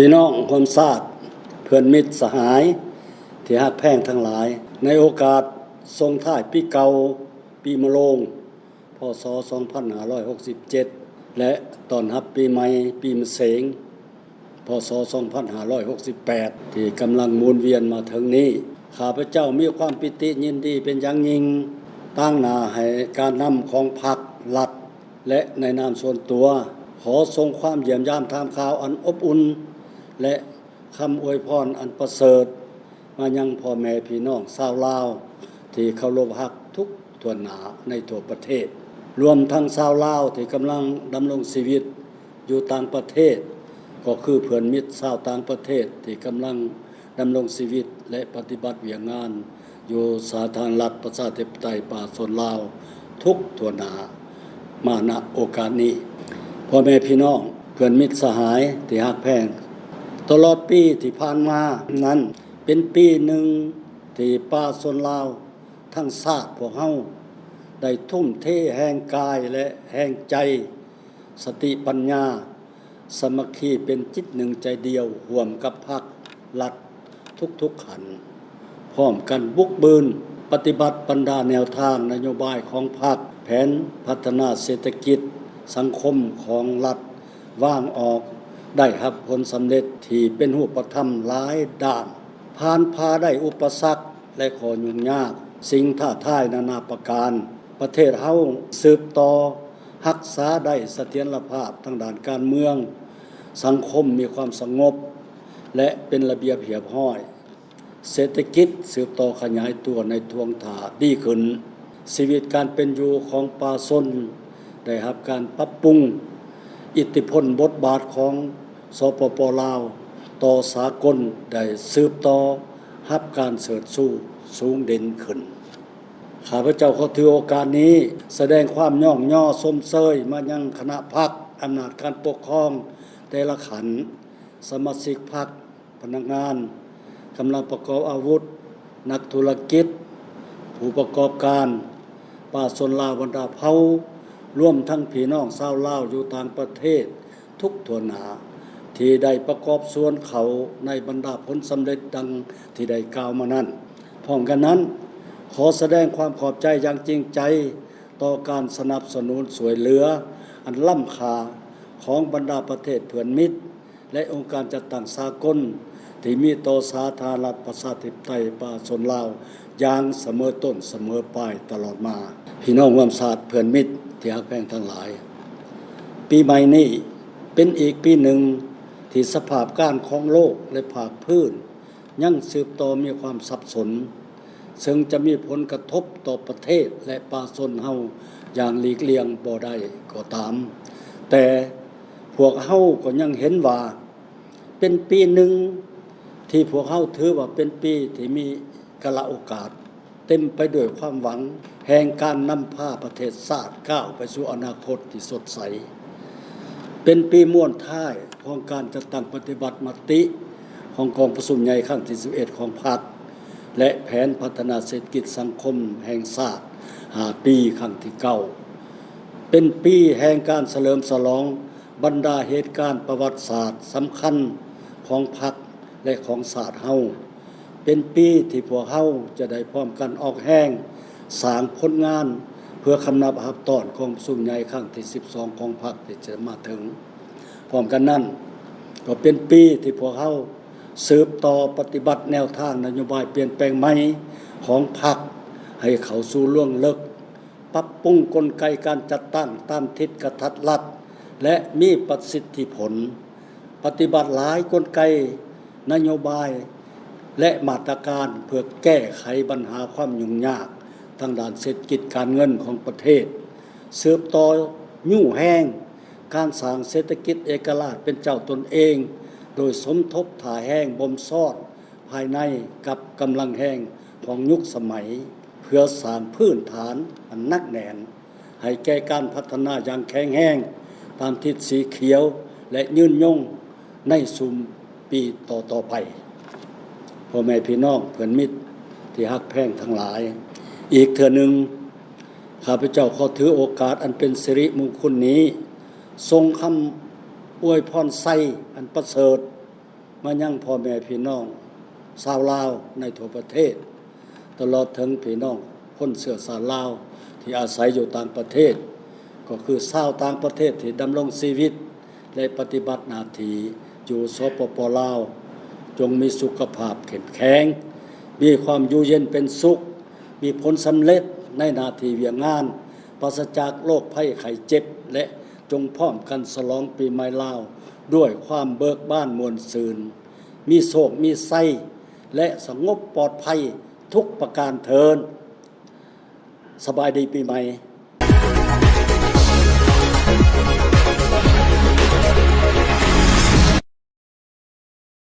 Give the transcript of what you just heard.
ພີ່ນ້ອງຮ່ວມຊາດ, ເພື່ອນມິດສະຫາຍທີ່ຮັກແພງທັງຫຼາຍ, ໃນໂອກາດສົ່ງທ້າຍປີເກົ່າ, ປີມະໂລງ ພ.ສ. ສອງພັນຫ້າຮ້ອຍຫົກສິບເຈັດ ແລະ ຕ້ອນຮັບປີໃໝ່, ປີມະເສັງ ພ.ສ. ສອງພັນຫ້າຮ້ອຍຫົກສິບແປດ ທີ່ກຳລັງໝູນວຽນມາເຖິງນີ້, ຂ້າພະເຈົ້າມີຄວາມປີຕິຍິນດີເປັນຢ່າງຍິ່ງ, ຕາງໜ້າໃຫ້ການນຳຂອງພັກ, ລັດ ແລະ ໃນນາມສ່ວນຕົວ, ຂໍສົ່ງຄວາມຢ້ຽມຢາມຖາມຂ່າວອັນອົບອຸ່ນ ແລະ ຄຳອວຍພອນອັນປະເສີດ ມາຍັງພໍ່ແມ່ພີ່ນ້ອງຊາວລາວທີ່ເຄົາລົບຮັກທຸກທົ່ວໜ້າໃນທົ່ວປະເທດ, ລວມທັງຊາວລາວທີ່ກຳລັງດຳລົງຊີວິດຢູ່ຕ່າງປະເທດ, ກໍຄືເພື່ອນມິດຊາວຕ່າງປະເທດທີ່ກຳລັງດຳລົງຊີວິດ ແລະ ປະຕິບັດວຽກງານຢູ່ສາທາລະນະລັດປະຊາທິປະໄຕປະຊາຊົນລາວທຸກທົ່ວໜ້າ ມາ ນະ ໂອກາດນີ້. ພໍ່ແມ່ພີ່ນ້ອງ, ເພື່ອນມິດສະຫາຍທີ່ຮັກແພງ, ຕະຫຼອດປີທີ່ຜ່ານມານັ້ນ ເປັນປີໜຶ່ງທີ່ປະຊາຊົນລາວທັງຊາດພວກເຮົາໄດ້ທຸ່ມເທແຮງກາຍ ແລະ ແຮງໃຈ, ສະຕິປັນຍາ, ສາມັກຄີເປັນຈິດໜຶ່ງໃຈດຽວຮ່ວມກັບພັກ, ລັດ ທຸກໆຂັ້ນ, ພ້ອມກັນບຸກບືນປະຕິບັດບັນດາແນວທາງນະໂຍບາຍຂອງພັກ, ແຜນພັດທະນາເສດຖະກິດສັງຄົມຂອງລັດວາງອອກ ໄດ້ຮັບຜົນສຳເລັດທີ່ເປັນຮູບປະທຳຫຼາຍດ້ານ, ຜ່ານຜ່າໄດ້ອຸປະສັກ ແລະ ຂໍ້ຫຍຸ້ງຍາກ, ສິ່ງທ້າທາຍນານາປະການ. ປະເທດເຮົາສືບຕໍ່ຮັກສາໄດ້ສະຖຽນລະພາບທາງດ້ານການເມືອງ, ສັງຄົມມີຄວາມສະຫງົບ ແລະ ເປັນລະບຽບຮຽບຮ້ອຍ, ເສດຖະກິດສືບຕໍ່ຂະຫຍາຍຕົວໃນທ່ວງທ່າດີຂຶ້ນ, ຊີວິດການເປັນຢູ່ຂອງປະຊາຊົນໄດ້ຮັບການປັບປຸງ, ອິດທິພົນບົດບາດຂອງ ສປປ ລາວ ຕໍ່ສາກົນໄດ້ສືບຕໍ່ຮັບການເຊີດຊູສູງເດັ່ນຂຶ້ນ. ຂ້າພະເຈົ້າຂໍຖືໂອກາດນີ້ສະແດງຄວາມຍ້ອງຍໍຊົມເຊີຍມາຍັງຄະນະພັກ, ອຳນາດການປົກຄອງແຕ່ລະຂັ້ນ, ສະມາຊິກພັກ, ພະນັກງານ, ກຳລັງປະກອບອາວຸດ, ນັກທຸລະກິດ, ຜູ້ປະກອບການ, ປະຊາຊົນລາວບັນດາເຜົ່າ, ລວມທັງພີ່ນ້ອງຊາວລາວຢູ່ຕ່າງປະເທດ ທຸກທົ່ວໜ້າ ທີ່ໄດ້ປະກອບສ່ວນເຂົ້າໃນບັນດາຜົນສຳເລັດດັ່ງທີ່ໄດ້ກ່າວມານັ້ນ. ພ້ອມກັນນັ້ນ, ຂໍສະແດງຄວາມຂອບໃຈຢ່າງຈິງໃຈຕໍ່ການສະໜັບສະໜູນຊ່ວຍເຫຼືອອັນລ້ຳຄ່າຂອງບັນດາປະເທດເພື່ອນມິດ ແລະ ອົງການຈັດຕັ້ງສາກົນ ທີ່ມີຕໍ່ສາທາລະນະລັດປະຊາທິປະໄຕປະຊາຊົນລາວຢ່າງສະເໝີຕົ້ນສະເໝີປາຍຕະຫຼອດມາ. ພີ່ນ້ອງຮ່ວມຊາດເພື່ອນມິດທີ່ຮັກແພງທັງຫຼາຍ, ປີໃໝ່ນີ້ເປັນອີກປີໜຶ່ງທີ່ສະພາບການຂອງໂລກ ແລະ ພາກພື້ນຍັງສືບຕໍ່ມີຄວາມສັບສົນ, ເຊິ່ງຈະມີຜົນກະທົບຕໍ່ປະເທດ ແລະ ປະຊາຊົນເຮົາຢ່າງຫຼີກລ່ຽງບໍ່ໄດ້ກໍຕາມ, ແຕ່ພວກເຮົາກໍຍັງເຫັນວ່າ ເປັນປີໜຶ່ງທີ່ພວກເຮົາຖືວ່າເປັນປີທີ່ມີກາລະໂອກາດ ເຕັມໄປດ້ວຍຄວາມຫວັງແຫ່ງການນຳພາປະເທດຊາດກ້າວໄປສູ່ອະນາຄົດທີ່ສົດໃສ. ເປັນປີມ້ວນທ້າຍຂອງການຈັດຕັ້ງປະຕິບັດມະຕິຂອງກອງປະຊຸມໃຫຍ່ຄັ້ງທີສິບເອັດຂອງພັກ ແລະ ແຜນພັດທະນາເສດຖະກິດສັງຄົມແຫ່ງຊາດຫ້າປີຄັ້ງທີເກົ້າ. ເປັນປີແຫ່ງການສະເຫຼີມສະຫຼອງ ບັນດາເຫດການປະຫວັດສາດສຳຄັນຂອງພັກ ແລະ ຂອງຊາດເຮົາ, ເປັນປີທີ່ພວກເຮົາຈະໄດ້ພ້ອມກັນອອກແຮງສ້າງຜົນງານ ເພື່ອຄຳນັບຮັບຕ້ອນກອງປະຊຸມໃຫຍ່ຄັ້ງທີສິບສອງຂອງພັກທີ່ຈະມາເຖິງ. ພ້ອມກັນນັ້ນ, ກໍເປັນປີທີ່ພວກເຮົາສືບຕໍ່ປະຕິບັດແນວທາງນະໂຍບາຍປ່ຽນແປງໃໝ່ຂອງພັກ ໃຫ້ເຂົ້າສູ່ລວງເລິກ, ປັບປຸງກົນໄກການຈັດຕັ້ງຕາມທິດກະທັດລັດ ແລະ ມີປະສິດທິຜົນ, ປະຕິບັດຫຼາຍກົນໄກ, ນະໂຍບາຍ ແລະ ມາດຕະການເພື່ອແກ້ໄຂບັນຫາຄວາມຫຍຸ້ງຍາກທາງດ້ານເສດຖະກິດການເງິນຂອງປະເທດ, ສືບຕໍ່ຍູ້ແຮງການສ້າງເສດຖະກິດເອກະລາດເປັນເຈົ້າຕົນເອງ ໂດຍສົມທົບທ່າແຮງບົ່ມຊ້ອນ ພາຍໃນກັບກຳລັງແຮງຂອງຍຸກສະໄໝ ເພື່ອສ້າງພື້ນຖານອັນໜັກແໜ້ນໃຫ້ແກ່ການພັດທະນາຢ່າງແຂງແຮງຕາມທິດສີຂຽວ ແລະ ຍືນຍົງໃນຊຸມປີຕໍ່ໆໄປ. ພໍ່ແມ່ພີ່ນ້ອງເພື່ອນມິດທີ່ຮັກແພງທັງຫຼາຍ, ອີກເທື່ອໜຶ່ງ ຂ້າພະເຈົ້າຂໍຖືໂອກາດອັນເປັນສິລິມຸງຄຸນນີ້ ສົ່ງຄຳອວຍພອນໄຊອັນປະເສີດ ມາຍັງພໍ່ແມ່ພີ່ນ້ອງຊາວລາວໃນທົ່ວປະເທດ, ຕະຫຼອດເຖິງພີ່ນ້ອງຄົນເຊື້ອຊາດລາວທີ່ອາໄສຢູ່ຕ່າງປະເທດ, ກໍຄືຊາວຕ່າງປະເທດທີ່ດຳລົງຊີວິດ ແລະ ປະຕິບັດໜ້າທີ່ຢູ່ ສປປ ລາວ, ຈົ່ງມີສຸຂະພາບເຂັ້ມແຂງ, ມີຄວາມຢູ່ເຢັນເປັນສຸກ, ມີຜົນສຳເລັດໃນໜ້າທີ່ວຽກງານ, ປາສະຈາກໂລກໄພໄຂ້ເຈັບ ແລະ ຈົ່ງພ້ອມກັນສະຫຼອງປີໃໝ່ລາວດ້ວຍຄວາມເບີກບານມ່ວນຊື່ນ, ມີໂຊກມີໄຊ ແລະ ສະຫງົບປອດໄພທຸກປະການເທີ້ນ. ສະບາຍດີປີໃໝ່.